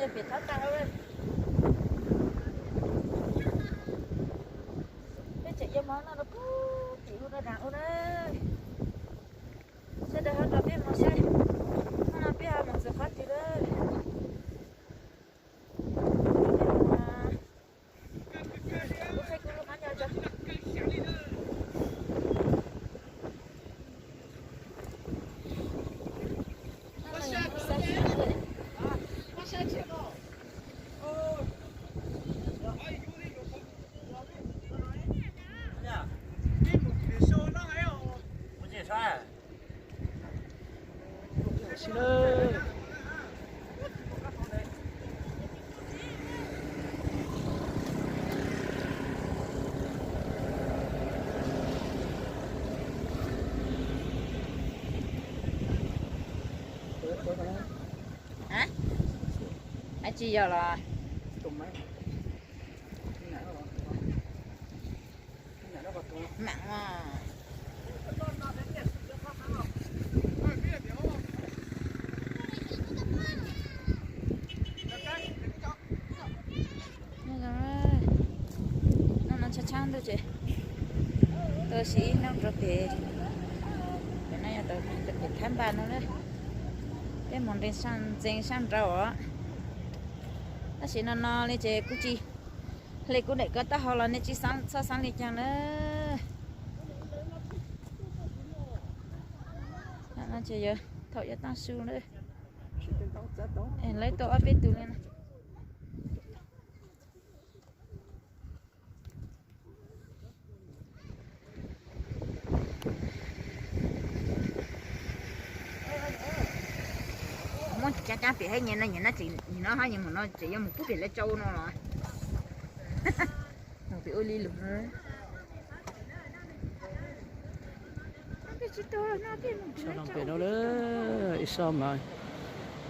Pem thab tag, peb tseem yuav mov noj rau pub tim ub rau nram ub na. Sawv daws ho nrog peb mus saib, hnub no peb ho mus txog qhov twg lawm. Tsis yog los? Mam. Noj no tshab tshab ntuj ces tuaj ua si ib hnub rau pem, pem no yog pem thab npas no na. Peb mus nres ntxeev sab nraud os. Tab sis no no li ces kuv tsis, hle kuv daim ko taub hau los nej tsis txhob xav li cas na. Ces yog thaum yuav tag su na, lawv tuaj ob peb tus li no. Muab cab cab pem hab nyias no, nyias no, nyias no hab nyias mus no ces yuav mus pub pem lawv tsau no los. Mus pem ua li lus. Pem no ib sab mas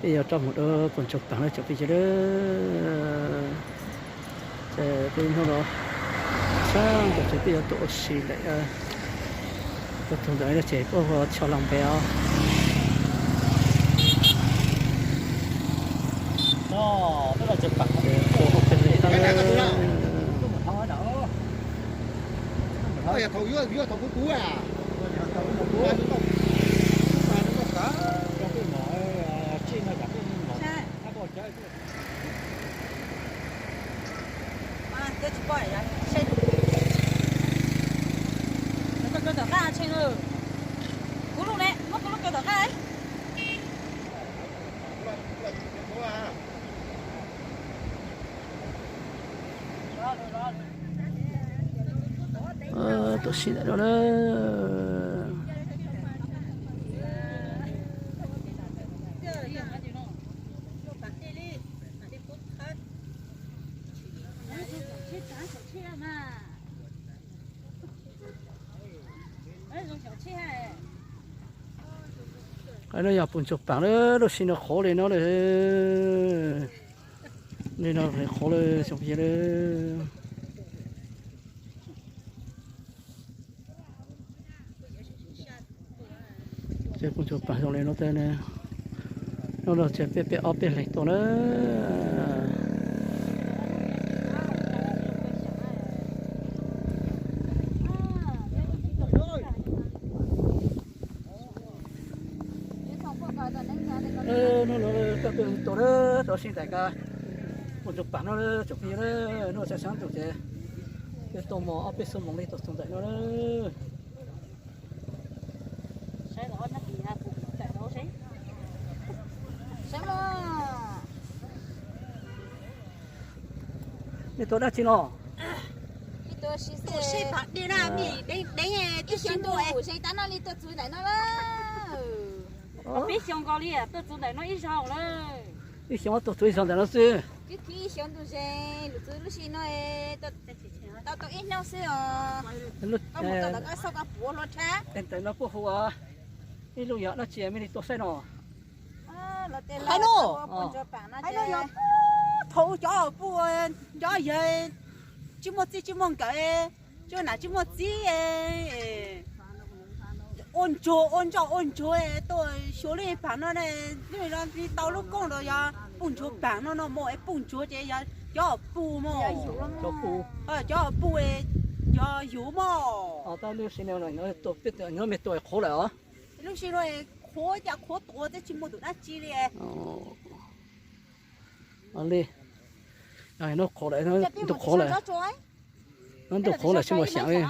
peb yuav rov mus dua Pus Ntsuag Pam na tsoom phooj ywg. Ces peb hnub no sab nraud ces peb yuav tuaj ua si ntawm, tuaj txog ntawm no ces peb hu Tsho Laus Npes os. Kuv lub ne, muab kuv lub kaw tom qab. Tuaj si ntawm no na. Qhov no yog Pus Ntsuag Pam na, lub sij no qhuav li no lawm. Li no qhuav lawm tsoom phooj ywg. Ces Pus Ntsuag Pam zoo li no, hnub no ces peb peb ob peb leeg tuaj na. Hnub no peb peb leeg tuaj na, tuaj si ntawm ko Pus Ntsuag Pam no tsoom phooj ywg, hnub no sab sab ntuj ces peb tuaj mus ob peb xuab moos li tuaj txog ntawm no na. Nej tuaj dab tsi no? Ib xyoo tuaj txug ntawm no lawm. Ib xyoo tuaj txug ib zaug ntawm no xwb. Ib xyoo ntuj ze, lub sij no tau tau ib hnub xwb os. Koj mus tau tom koj xauj koj puav hlua rhab. Ntawm no puab hu ua ib lub yam dab tsi me li tuaj saib no? Hais no, hais no yog thaum cov puj nco yawg tsis muaj txij tsis muaj nkawm, tsis muaj nam tsis muaj txiv, ua ntsuag ua ntsuag ua ntsuag tuaj xyuas lub pam no, lub no tau lub koob los yog Puj ntsuag paag no no mog, es puj ntsuag ces yog cov puj mog. Cov puj, cov puj, cov yuv mog. Tab lub sij hawm no nyob me tuaj qhuav lawm os. Lub sij hawm no qhuav cas qhuav tuag twb tsis muaj tus dab tsi li. Li, ntuj qhuav lawm, ntuj qhuav lawm. Ntuj qhuav lawm tsis muaj xyaav li.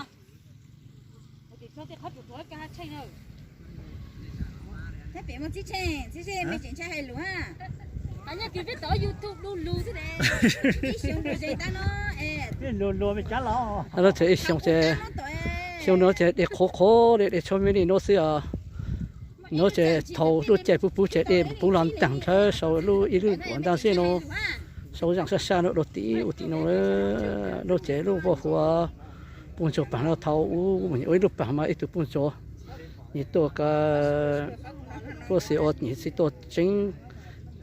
Lub tsev ib xyoo ces, xyoo no ces dej qhuav qhuav li dej tshuab me li no xwb os. No ces thaum lub caij puv puv ces dej puv los ntaag nrhawv sau lub ib lub duav ntaag xwb no, sau zaaj sab sab no dua tim ub tim no. No ces lub vaj huam puj ntsuag paag no thaum ub mus ua ib lub paag mas ib tug puj ntsuag nws tuaj ka, puj xis ua nws tsis tuaj tseeb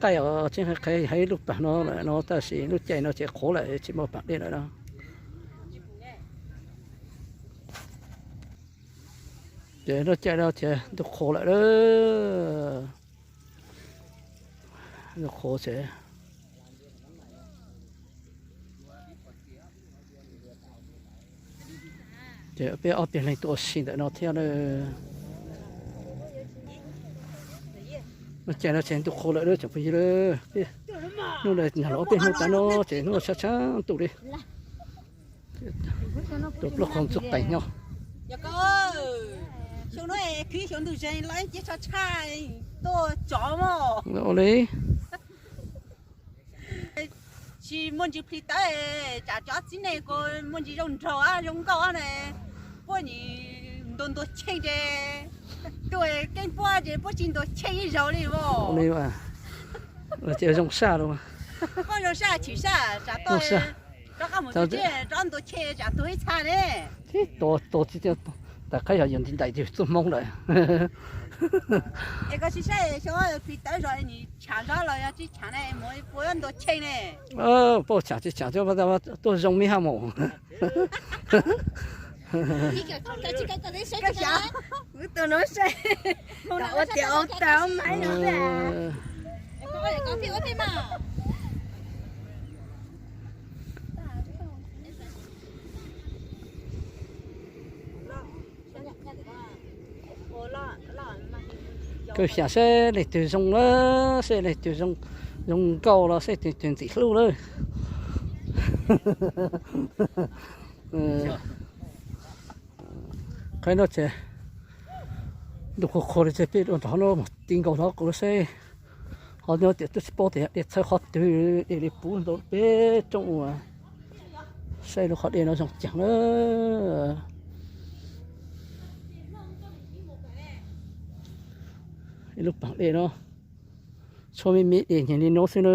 qaij os, tseeb qhia hais ib lub paag no lawm no tab sis lub caij no ces qhuav lawm tsis muaj paag dej lawm no. Ces lub caij no ces ntuj qhuav lawm, ntuj qhuav ces ces peb ob peb leeg tuaj ua si ntawm no thiab na. Lub caij no ces ntuj qhuav lawm tsoom phooj ywg, hnub no nag los ob peb hnub tas no ces hnub no tshav tshav ntuj li. Tus plaub qhov ntxuag qees nyob. Xyoo no khwv xyoo ntug zeeg los ib ce tsho tshaj tuaj tsov mog. Ua li. Tsis muaj ntsis plis tawb, tsam cov txiv neej kuj muaj ntsis zoo nraug zoo nkauj na, puab nim ntuag ntuag cheej ces tuaj keeb puab ces puab tsis ntuag cheej ib zaug li os. Ces zoo saj los. Koj zoo saj chim saj tsam toj, rov qab mus txog tsev rov ntuag cheej tsam tuag ib txha ne. Tab qhov yog yus nti ntais yus txuj hmoob lawm. Es koj tsis saib xyoo plis tawb zog nim tsham zog los yog tsis tsham ne, mus puab ntuag cheej ne. Puab tsham tsis tsham tuaj zoo me hab mus. Ua tias ua tau mas no. Kawg xyam seb leej twg zoo lawm, seb leej twg zoo nkauj los seb leej twg ntxim hlub lawm. Qhov no ces ntuj qhuav qhuav li ces peb dua nrog no mus ti nkaus hlo qub seb. Ho no tias twb tsis paub tias dej txhawb qhov twg, dej li puv ntau peb rooj ua. Saib lub qhov dej no zoo caag na. Ib lub paag dej no tshuav me me dej nyiag li no xwb na.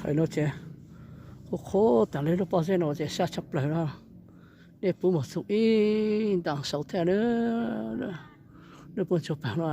Qhov no ces qhuav qhuav taag li lub pob zeb no ces sab tshaj plawg no. Dej puv mus txug ib ntaag saud thiab na. Lub puj ntsuag paag no.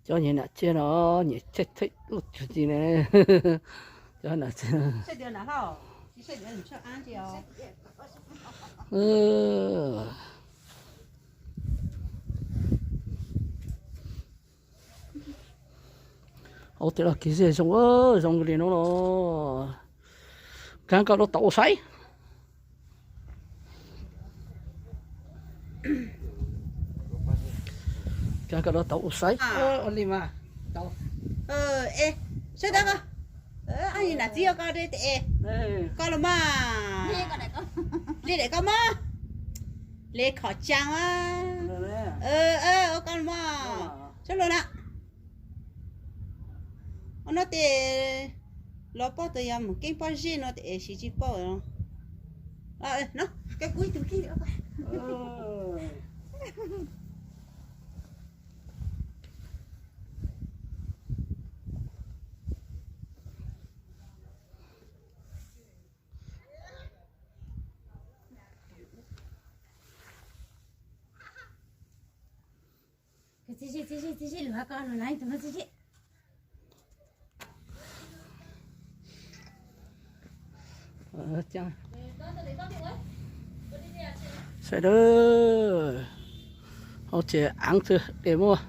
Cov nyiam nam tsiaj no nyiam tshaib tshaib luj cuag ci ne. Cov nam tsiaj. Hauv tej los kev zej zoo, zoo li no los kab koj lub tau ua saib. Kab koj lub tau ua saib. Ua li mas. Sawv daws, koj, koj los mas. Li daim koj mas. Li khom tsaa mas. Ua koj los mas. Sawv daws na. Ua no tes los poj tus yog mus keeb pob zeb no tes siv tsis paub no. Koj kuv ib tug kiag. Txiv zej, txiv zej, txiv zej, lwm hab koj lwm laiv tus no txiv zej. Sawv daws, hauv tsev aav xwb es muaj,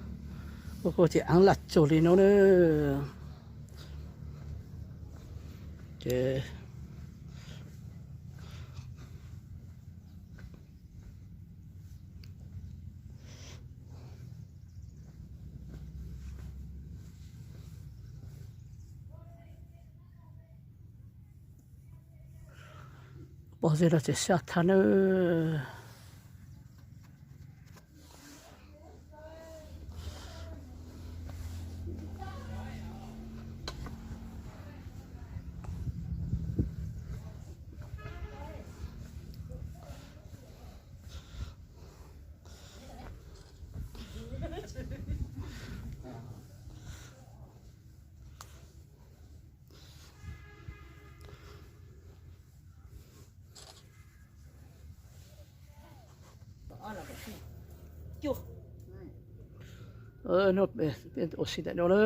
kuj tsev aav laj tsug li no na. Ces poj zeb los tseem sab thab nawb. Hnub peb ua si ntawm no na,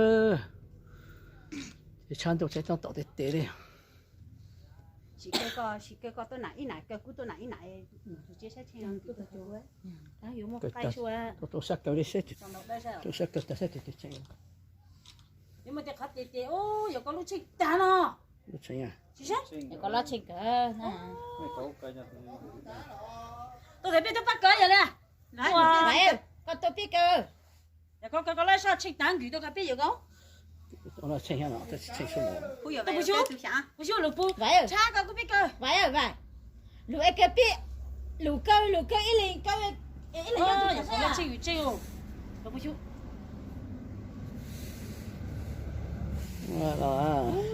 ces tshav ntuj tseem coob tom tes tes li. Sim kawg koj, sim kawg koj tuaj nam ib nam, kawg kuv tuaj nam ib nam, tus tsiab sab tsheej. Yuav muaj qaib sua. Tus sab kawg li seb, tus sab kawg tas seb tus tsiab tsheej. Yuav muaj tej qhov tes tes, yuav koj lub tsheej tag no. Lub tsheej. Koj lub tsheej kawg. Tuaj peb tuaj pab kawg yog li. Koj tuaj peb kawg. Yog koj kawg koj lub sab tsheej tag nkws tuaj kawg peb yuav koj. Tus tsheej no, tus tsheej xwb. Tus puas xyuab, puas xyuab lus pub. Tshab koj kuj peb kawg. Vais, vais. Lus es kawg peb, lus kawg, lus kawg ib leeg kawg, ib leeg kawg. Yog koj lub tsheej yus tsheej. Tus puas xyuab.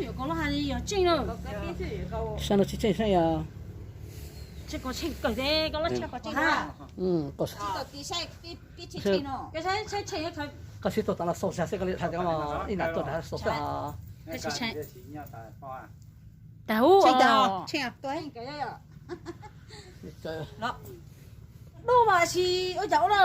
Yog koj lub hais li yog tsheej na. Sab no tsis tsheej sab yog. Tsheej koj tsheej kawg thiab, koj lub tsheej koj tsheej. Koj sib tuaj tas los xaus xyov xwb, koj li hais tias ib nam tuaj nrad xaus xwb. Tag hu. Dub mas tsis ua cas ua na.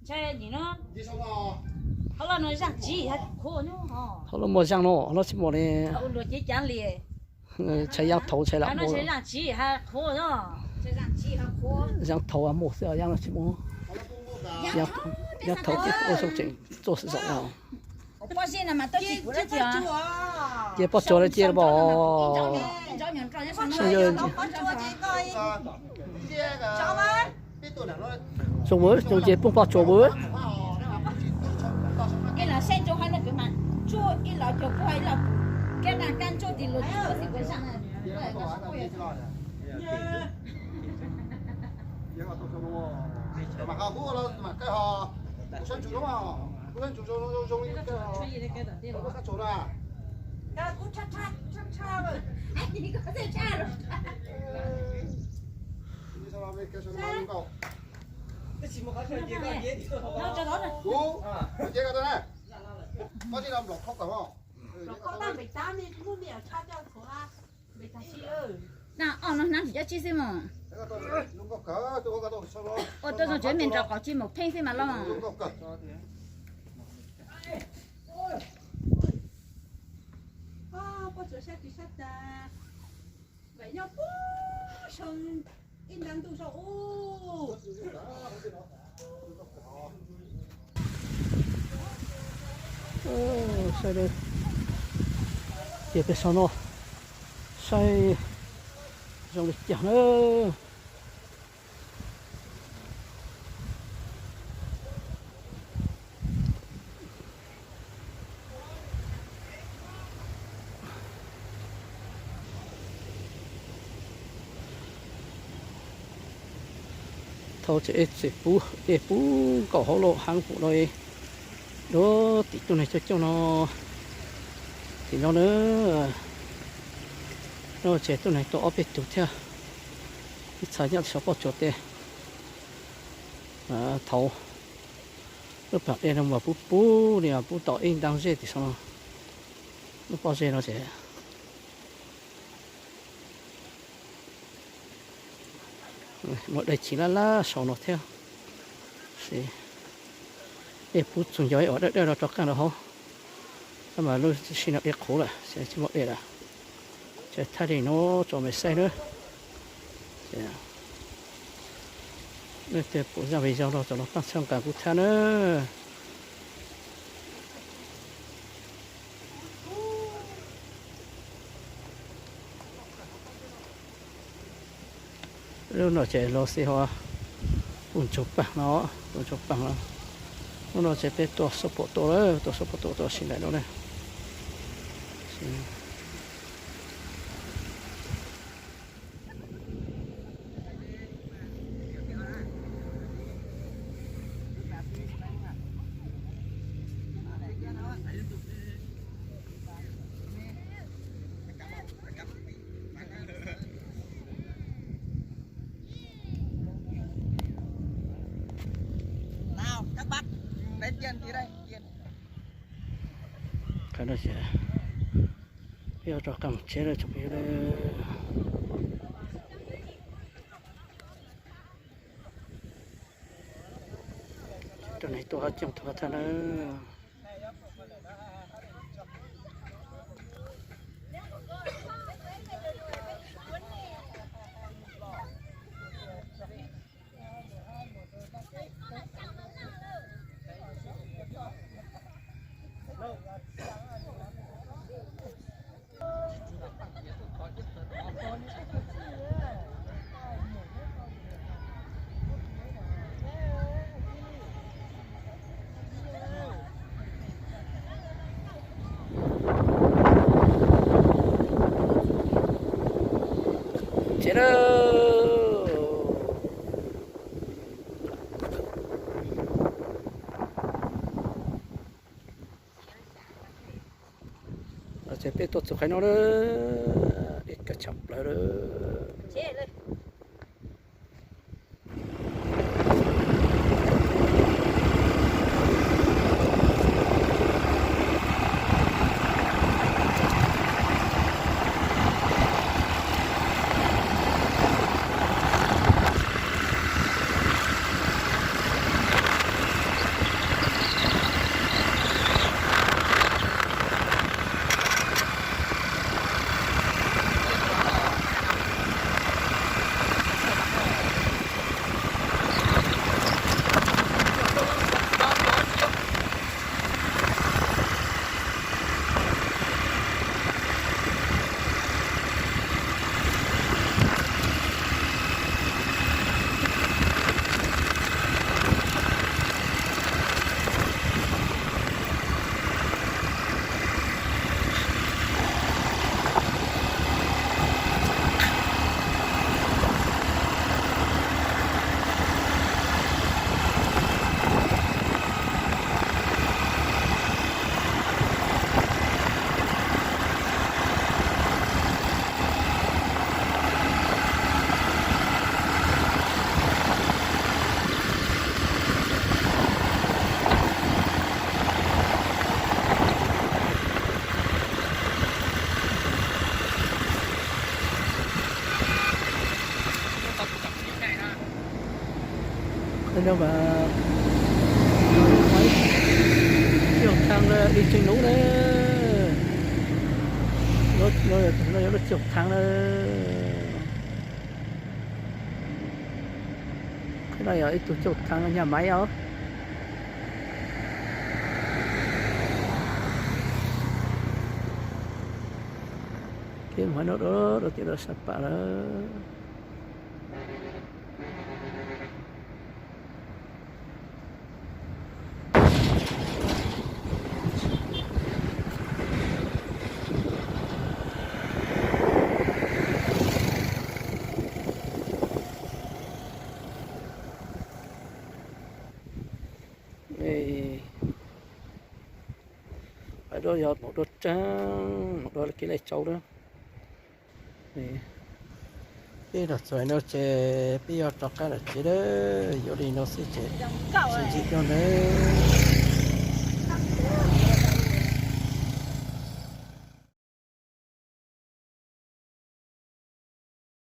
Ntshai nim no. Hauv loj no zaaj tsiv ha qhuav no. Hauv loj muaj zaaj no, hauv loj tsis muaj li. Luag cev cav li. Ntshai yaaj thaud ntshai lam muaj. Zaaj tsiv ha qhuav no. Yaaj thaud muaj xwb, yaaj loj tsis muaj. Yaaj thaud ua zoo tseem tuaj xwm zaum no. Ces poj tsuas li cia pom. Zoo, zoo ces poj tsuas vwm. Ib los saib ntsoov hab no kwv mas tsuj ib los cog kuj ib los kab naj kab ntsuj ti lug tsis tau xwm kuv zaaj na. Tag ob no hnab tsis coj tsib xwb mas. Ua rau zoo tsev me nrog qhov tsis mus pheej xwb mas los. Saib, ces peb saib no, saib zoo li cas na. Thaum ces ej txawm pub, ej pub nkaum hauv lauj, heev pum no, dua tim tuaj neeg coob coob no, tim no na, no ces tuaj neeg tau ob peb tug thiab, ib txha nyob saum pob tsuas tej. Thaum lub pas dej no mas pub pub li pub tau ib nta zej tim saum no, lub pob zeb no ces muaj dej chim laj laj saum no thiab. Ej pub txog nco ib uas dawb dawb no rov qab rau hauv, tab mas lub sij no dej qhuav lawm, tsis muaj dej lawm. Ces thaij li no tso mej saib nawb. Nej tej pum zaj viv zog no txaus los pab txhawb nqa kuv thiab nawb. Lub no ces los xij ho puv ntsoog paag no, puv ntsoog paag no. Lub no ces peb tuaj xub pum tuaj lawm, tuaj xub pum tuaj tuaj sim nraim no ne. Qhov no ces peb yuav rov qab mus tsev lawm tsoom phooj ywg. Rau nej tuaj hab coob tuaj hab thawj nawb. Tsev lawm. Ces peb tuaj txug qhov no lawm, deb kawg tshaj plaws lawm. No mas, caug thaj na, li tseem nub na. No yog lub caug thaj na. Qhov no yog ib tug caug thaj nyaj maiv os. Kev mus no rau tim lawv sab pam lawm. Peb yog mus dua tseeb, mus dua kev lej tsau na. Peb los txog no ces peb yuav rov qab lawm tsev na. Yuav li no xwb ces sib ntsib dua nawb.